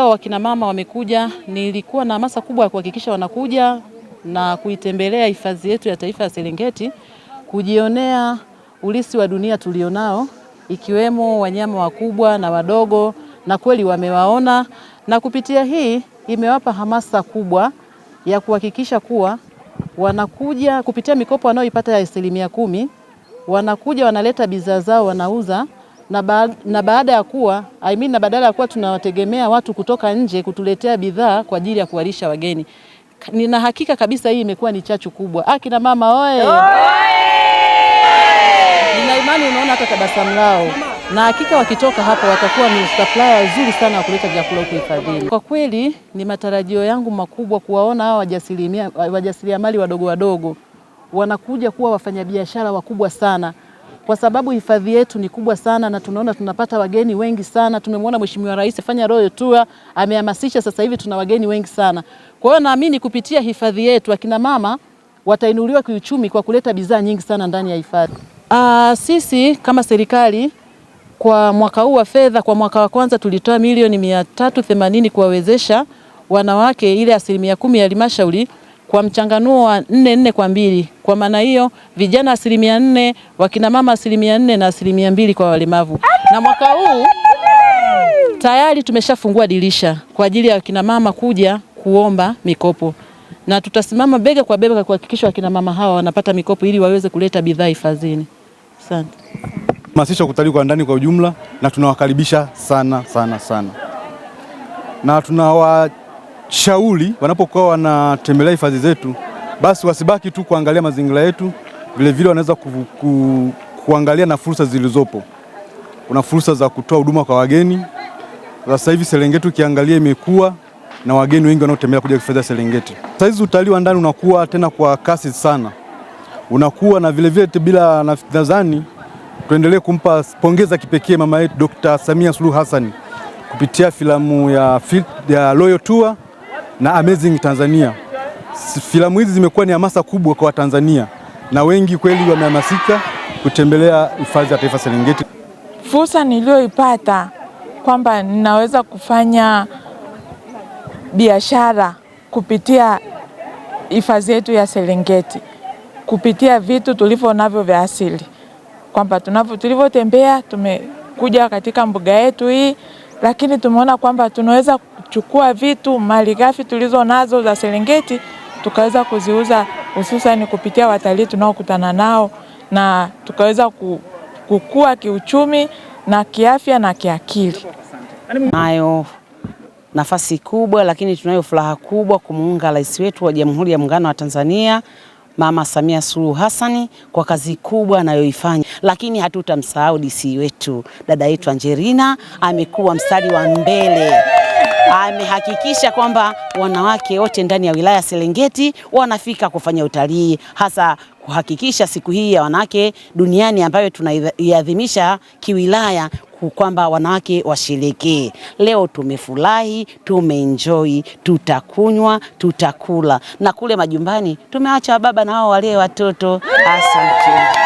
Leo wakina mama wamekuja, nilikuwa na hamasa kubwa ya kuhakikisha wanakuja na kuitembelea hifadhi yetu ya taifa ya Serengeti, kujionea urithi wa dunia tulionao, ikiwemo wanyama wakubwa na wadogo, na kweli wamewaona, na kupitia hii imewapa hamasa kubwa ya kuhakikisha kuwa wanakuja kupitia mikopo wanayoipata ya 10%, wanakuja wanaleta bidhaa zao wanauza, na baada ya kuwa I mean, na badala ya kuwa tunawategemea watu kutoka nje kutuletea bidhaa kwa ajili ya kuwalisha wageni. Nina hakika kabisa hii imekuwa ni chachu kubwa. Akina mama oye! Nina imani unaona hata tabasamu lao, na hakika wakitoka hapa watakuwa ni supplier wazuri sana wa kuleta vyakula huku hifadhini. Kwa kweli ni matarajio yangu makubwa kuwaona hawa wajasiriamali wadogo wadogo wanakuja kuwa wafanyabiashara wakubwa sana, kwa sababu hifadhi yetu ni kubwa sana na tunaona tunapata wageni wengi sana. Tumemwona Mheshimiwa Rais fanya Royal Tour, amehamasisha, sasa hivi tuna wageni wengi sana. Kwa hiyo naamini kupitia hifadhi yetu akina mama watainuliwa kiuchumi kwa kuleta bidhaa nyingi sana ndani ya hifadhi. Sisi kama serikali kwa mwaka huu wa fedha, kwa mwaka wa kwanza tulitoa milioni 380 kuwawezesha wanawake ile 10% ya halmashauri kwa mchanganuo wa 4-4-2. Kwa maana hiyo vijana 4%, wakina mama 4% na 2% kwa walemavu. Na mwaka huu tayari tumeshafungua dirisha kwa ajili ya wakina mama kuja kuomba mikopo, na tutasimama bega kwa bega kuhakikisha wakina mama hawa wanapata mikopo ili waweze kuleta bidhaa hifadhini. Asante. Hamasisha utalii kwa ndani kwa ujumla, na tunawakaribisha sana sana sana, na tunawashauri wanapokuwa wanatembelea hifadhi zetu, basi wasibaki tu kuangalia mazingira yetu, vilevile wanaweza kuangalia na fursa zilizopo. Kuna fursa za kutoa huduma kwa wageni. Sasa hivi Serengeti ukiangalia imekuwa na wageni wengi wanaotembelea kuja hifadhi ya Serengeti. Sasa hizi utalii wa ndani unakuwa tena kwa kasi sana, unakuwa na vilevile bila, nadhani tuendelee kumpa pongeza kipekee mama yetu Dr. Samia Suluhu Hassan kupitia filamu ya Royal Tour na Amazing Tanzania. Filamu hizi zimekuwa ni hamasa kubwa kwa Watanzania na wengi kweli wamehamasika kutembelea hifadhi ya taifa Serengeti. Fursa niliyoipata kwamba ninaweza kufanya biashara kupitia hifadhi yetu ya Serengeti, kupitia vitu tulivyo navyo vya asili, kwamba tulivyotembea tumekuja katika mbuga yetu hii, lakini tumeona kwamba tunaweza kuchukua vitu malighafi tulizo nazo za Serengeti tukaweza kuziuza, hususan kupitia watalii tunaokutana nao, na tukaweza kukua kiuchumi na kiafya na kiakili. Tunayo nafasi kubwa, lakini tunayo furaha kubwa kumuunga rais wetu wa Jamhuri ya Muungano wa Tanzania Mama Samia Suluhu Hassan kwa kazi kubwa anayoifanya, lakini hatutamsahau DC wetu dada yetu Angelina, amekuwa mstari wa mbele, amehakikisha kwamba wanawake wote ndani ya wilaya Serengeti wanafika kufanya utalii, hasa kuhakikisha siku hii ya wanawake duniani ambayo tunaiadhimisha kiwilaya kwamba wanawake washerekee. Leo tumefurahi, tumeenjoy, tutakunywa, tutakula, na kule majumbani tumeacha baba na wao walee watoto. Asante.